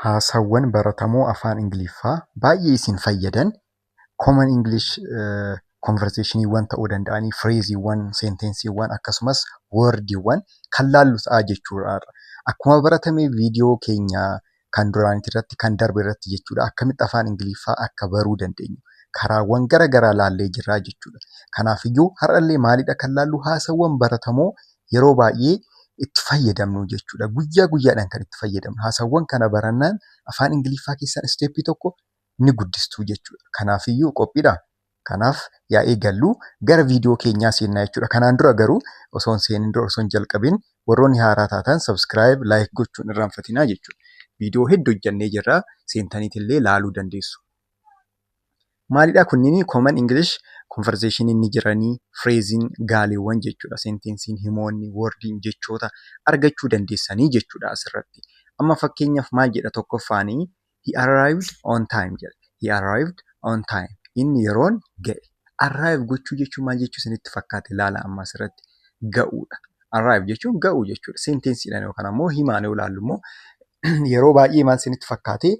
Haasaawwan baratamoo afaan Ingiliffaa baay'ee isin fayyadan, common English conversationiiwwan ta'uu danda'anii, phraseewwan, sentenceiiwwan, akkasumas wordiiwwan kan laallu ta'a jechuudha. Akkuma baratame viidiyoo keenya kan duraanii irratti, kan darbe irratti jechuudha, akkamitti afaan Ingiliffaa akka baruu dandeenyu karaawwan gara garaa laallee jirra jechuudha. Kanaafiyyuu har'allee maalidha kan laallu? Haasaawwan baratamoo yeroo baay'ee itti fayyadamnu jechuudha. Guyyaa guyyaadhaan kan itti fayyadamnu. Haasaawwan kana barannaan afaan Ingiliffaa keessan stepii tokko ni guddistuu jechuudha. Kanaafiyyuu qophiidhaa? Kanaaf yaa eegallu, gara viidiyoo keenyaa seennaa jechuudha. Kanaan dura garuu osoo hin seenin dura, osoo hin jalqabin, warroonni haaraa taatan subscribe, like gochuun irraanfatinaa jechuudha. Viidiyoo hedduu hojjannee jirra, seentaniitillee laaluu dandeessu. Maalidhaa kunniin? Common English conversation ni jiranii, phraseiin gaaleewwan jechuudha. Sentenceiin himoonni, wordiin jechoota argachuu dandeessanii jechuudha asirratti. Amma fakkeenyaaf maal jedha tokkoffaanii? "He arrived on time" jedha. "He arrived on time." Inni yeroon ga'e. Arrive gochuu jechuun maal jechuu isinitti fakkaate? Ilaala, amma asirratti ga'uudha. Arrive jechuun ga'uu jechuudha. Sentenceiidhaan yookaan ammoo himaan yoo ilaallu immoo yeroo baay'ee maal isinitti fakkaate?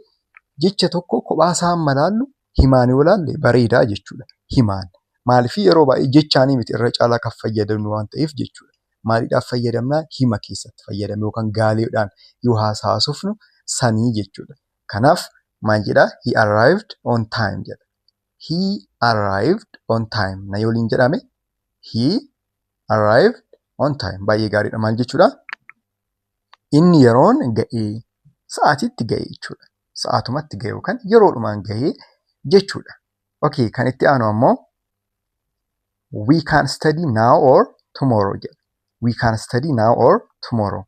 Jecha tokko kophaa isaa amma ilaallu, himaan yoo ilaalle bareedaa jechuudha. Himaan. Maaliif? Yeroo baay'ee jechaanii miti irra caalaa kan fayyadamnu waan ta'eef jechuudha. Maaliidhaaf fayyadamnaa? Hima keessatti fayyadamna yookaan gaaleedhaan yoo haasofnu sanii jechuudha. Kanaaf maal jedhaa? "He arrived on time" jedha. "He arrived on time." Na waliin jedhame. "He arrived on time." Baay'ee gaariidha. Maal jechuudha? Inni yeroon ga'ee, sa'aatiitti ga'e jechuudha. Sa'aatumatti ga'e yookaan yeroodhumaan ga'ee jechuudha. Okay, kan itti aanu ammoo "We can study now or tomorrow" jedha. "We can study now or tomorrow."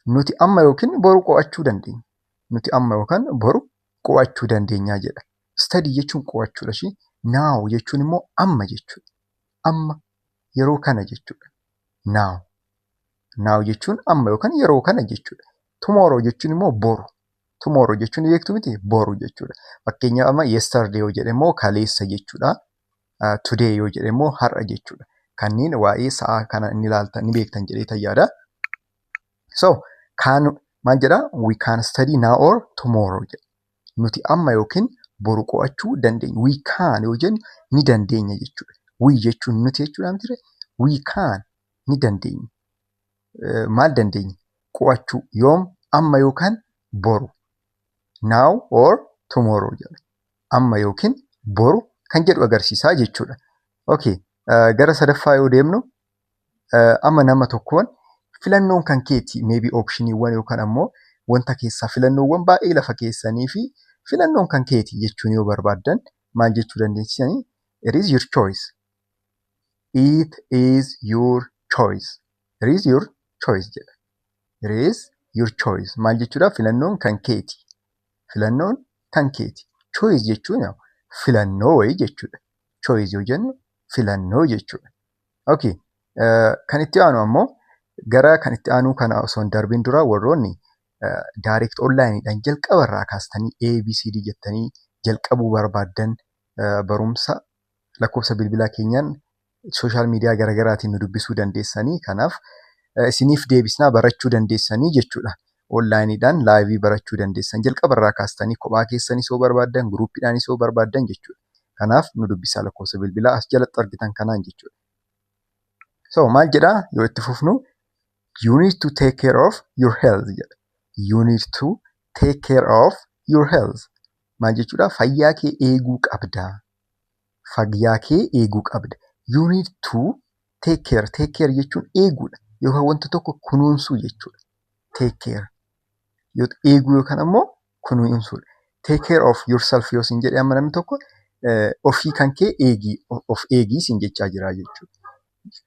Nuti amma yookiin boru qo'achuu dandeenya. Nuti amma yookaan boru qo'achuu dandeenya jedha. Study jechuun qo'achuudha ishii. Now jechuun immoo amma jechuudha. Amma, yeroo kana jechuudha. Now. Now jechuun amma yookaan yeroo kana jechuudha. Tomorrow jechuun immoo boru. Tomorrow jechuun beektu miti? Boru jechuudha. Fakkeenyaaf amma yesterday yoo jedhe immoo kaleessa jechuudha. Today yoo jedhe immoo har'a jechuudha. Kanneen waa'ee sa'aa kana inni ilaaltan ni beektan jedhee yaada. So kan maal jedhaa? "We can study now or tomorrow" jedha. Nuti amma yookiin boru qo'achuu dandeenya. We can yoo jennu ni dandeenya jechuudha. We jechuun nuti jechuudha miti? We can, ni dandeenya. Maal dandeenya? Qo'achuu. Yoom? Amma yookaan boru. Now or tomorrow jedha. Amma yookiin boru kan jedhu agarsiisaa jechuudha. Okay. Gara sadaffaa yoo deemnu, amma nama tokkoon filannoon kan keeti, maybe optioniiwwan yookaan ammoo wanta keessaa filannoowwan baay'ee lafa keessanii fi filannoon kan keeti jechuun yoo barbaaddan maal jechuu dandeessanii? "It is your choice." "It is your choice." "It is your choice" jedha. "It is your choice." Maal jechuudha? Filannoon kan keeti. Filannoon kan keeti. Choice jechuun filannoo wayii jechuudha. Choice yoo jennu filannoo jechuudha. Okay. Kan itti aanu ammoo, gara kan itti aanu kana osoo hin darbin dura, warroonni direct onlineidhaan jalqabarraa kaastanii ABCD jettanii jalqabuu barbaaddan, barumsa lakkoofsa bilbilaa keenyaan social media garaagaraatiin nu dubbisuu dandeessanii, kanaaf isiniif deebisnaa, barachuu dandeessanii jechuudha. Onlineidhaan liveii barachuu dandeessan, jalqabarraa kaastanii kophaa keessanis yoo barbaaddan, groupiidhaanis yoo barbaaddan jechuudha. Kanaaf nu dubbisaa lakkoofsa bilbilaa as jalatti argitan kanaan jechuudha. So maal jedhaa yoo itti fufnu? "You need to take care of your health" jedha. "You need to take care of your health." Maal jechuudha? Fayyaa kee eeguu qabda. Fayyaa kee eeguu qabda. You need to take care. Take care jechuun eeguudha. Yookaan wanta tokko kunuunsuu jechuudha. Take care. Eeguu yookaan ammoo kunuunsuudha. Take care of yourself yoo siin jedhe amma namni tokko, ofii kan kee eegi, of eegii siin jechaa jira jechuudha.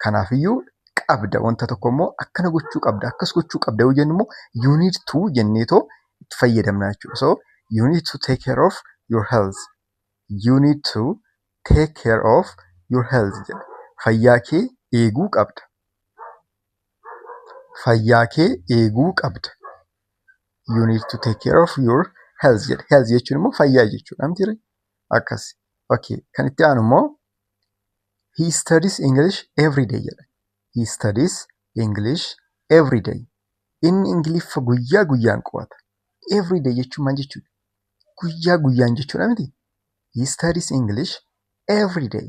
Kanaafiyyuu qabda wanta tokko immoo akkana gochuu qabda, akkas gochuu qabda yoo jennu immoo you need to jenneetoo itti fayyadamna jechuudha. So "You need to take care of your health." "You need to take care of your health" jedha. Fayyaa kee eeguu qabda. Fayyaa kee eeguu qabda. "You need to take care of your health" jedha. Health jechuun immoo fayyaa jechuudha mitiiree? Akkas. Okay. Kan itti aanu immoo "He studies English every day" jedha. "He studies English every day." Inni Ingiliffa guyyaa guyyaan qo'ata. Every day jechuun maal jechuudha? Guyyaa guyyaan jechuudha miti? He studies English every day.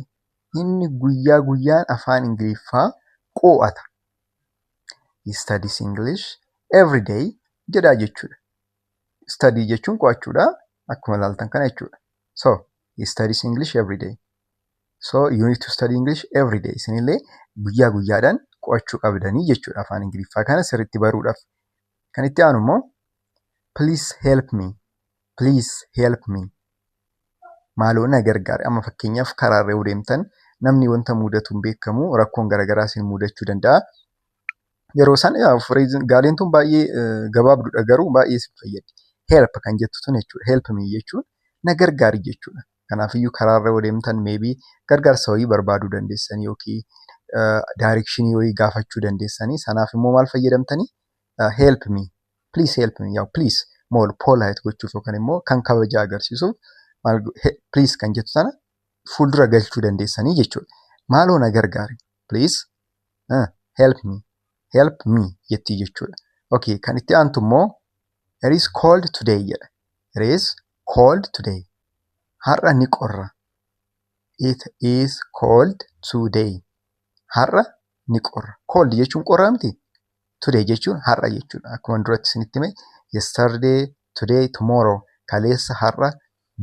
Inni guyyaa guyyaan afaan Ingiliffaa qo'ata. He studies English every day jedhaa jechuudha. Study jechuun qo'achuudha. Akkuma ilaaltan kana jechuudha. So, he studies English every day. So, you need to study English every day. Isinillee guyyaa guyyaadhaan qo'achuu qabdanii jechuudha afaan Ingiliffaa kana sirriitti baruudhaaf. Kan itti aanu immoo, "Please help me. Please help me." Maaloo na gargaari. Amma fakkeenyaaf karaarra yoo deemtan namni wanta mudatu hin beekamu, rakkoon garaagaraa isin mudachuu danda'a. Yeroo isaan gaaleen tun baay'ee gabaabduudha, garuu baay'ee isin fayyaddi. Help kan jettu tun jechuudha. Help me jechuun na gargaari jechuudha. Kanaafiyyuu karaarra yoo deemtan maybe gargaarsa wayii barbaaduu dandeessanii yookiin direction wayii gaafachuu dandeessanii, sanaaf immoo maal fayyadamtanii? Help me, please help me. Yaa, please more polite gochuuf yookaan immoo kan kabaja agarsiisuuf maal, please kan jettu sana fuuldura galchuu dandeessanii jechuudha. Maaloo na gargaari. Please help me. Help me jettii jechuudha. Okay, kan itti aantu immoo, "It is cold today" jedha. It is cold today. Har'a ni qorra. It is cold today. Har'a ni qorra. Cold jechuun qorra miti? Today jechuun har'a jechuudha. Akkuma duratti isinitti hime, yesterday, today, tomorrow, kaleessa, har'a,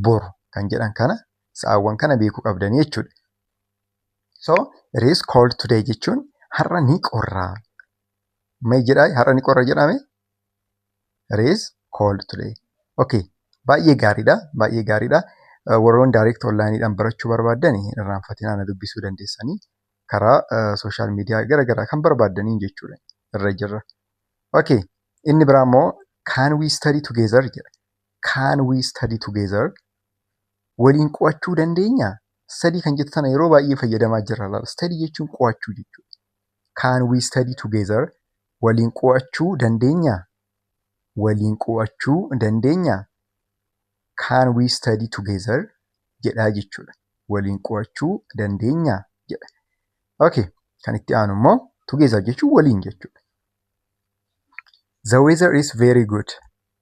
boru kan jedhan kana, sa'aawwan kana beekuu qabdanii jechuudha. So, "It is cold today" jechuun har'a ni qorra. Mee jedhaa, har'a ni qorra jedhame? It is cold today. Okay, baay'ee gaariidha. Baay'ee gaariidha. Warroon direct onlineidhaan barachuu barbaaddan, hin irraanfatinaa, na dubbisuu dandeessanii karaa social media garaagaraa kan barbaaddaniin jechuudha. Irra jirra. Okay, inni biraa immoo, "Can we study together?" jedha. Can we study together? Waliin qo'achuu dandeenyaa? Study kan jettu tana yeroo baay'ee fayyadamaa jirra laala. Study jechuun qo'achuu jechuudha. Can we study together? Waliin qo'achuu dandeenyaa? Waliin qo'achuu dandeenyaa? Can we study together? Jedhaa jechuudha. Waliin qo'achuu dandeenyaa jedha. Okay, kan itti aanu immoo, together jechuun waliin jechuudha. The weather is very good.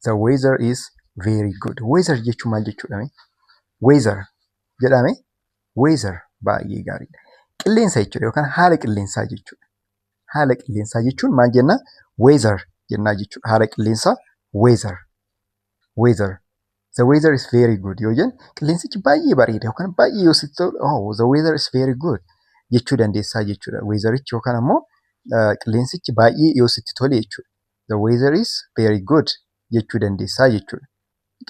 The weather is very good. Weather jechuun maal jechuudha? Weather jedhame, weather baay'ee gaariidha. Qilleensa jechuudha yookaan haala qilleensaa jechuudha. Haala qilleensaa jechuun maal jennaa? Weather jennaa jechuudha. Haala qilleensaa, weather. Weather. "The weather is very good" yoo jennu, qilleensichi baay'ee bareeda yookaan baay'ee yoo sitti tolu, "Oh, the weather is very good" jechuu dandeessaa jechuudha. Weatherichi yookaan ammoo qilleensichi baay'ee yoo sitti tole jechuudha. "The weather is very good" jechuu dandeessaa jechuudha.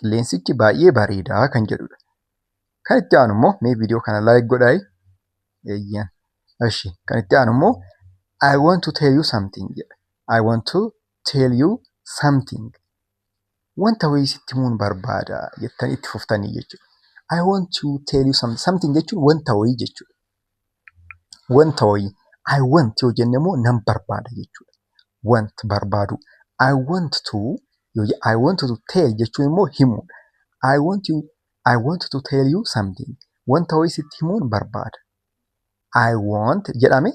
Qilleensichi baay'ee bareedaa kan jedhudha. Kan itti aanu immoo, mee viidiyoo kana like godhaa. Eeyyaan. Eshi, kan itti aanu immoo, "I want to tell you something" jedha. I want to tell you something. Wanta wayii sitti himuun barbaada jettanii itti fuftanii jechuudha. I want to tell you something. Something jechuun wanta wayii jechuudha. Wanta wayii. I want yoo jenne immoo nan barbaada jechuudha. Want, barbaadu. I want to yoo, I want to tell jechuun immoo himuudha. I want to tell you something. Wanta wayii sitti himuun barbaada. I want jedhame,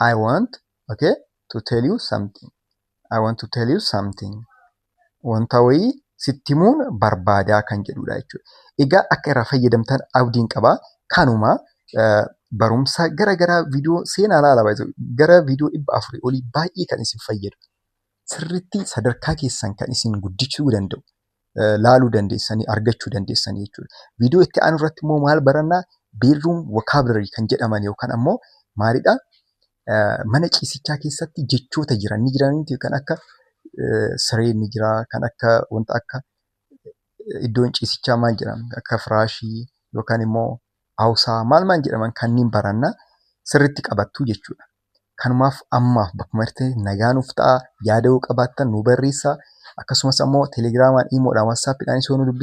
I want, okay, to tell you something. I want to tell you something. Wanta wayii sitti himuun barbaadaa kan jedhudha jechuudha. Egaa akka irraa fayyadamtan abdiin qabaa. Kanuma barumsa gara garaa viidiyoo seenaa ilaalaa, gara viidiyoo 400 olii baay'ee kan isin fayyadu. Sirriitti sadarkaa keessan kan isin guddisuu danda'u laaluu dandeessanii, argachuu dandeessanii jechuudha. Viidiyoo itti aanu irratti immoo maal barannaa? Bedroom vocabulary kan jedhaman yookaan ammoo maalidhaa? Mana ciisichaa keessatti jechoota jiran ni jiranii, kan akka siree ni jira, kan akka wanta akka iddoon ciisichaa maal jedhama? Akka firaashii yookaan immoo hawsaa maal maal jedhaman kanneen barannaa, sirriitti qabattu jechuudha. Kanumaaf ammaaf bakkuma jirtanitti nagaa nuuf ta'aa. Yaada yoo qabaattan nu barreessaa. Akkasumas ammoo teelegiraamaan, iimoodhaan, waatsaappiidhaanis yoo nu dubbiftan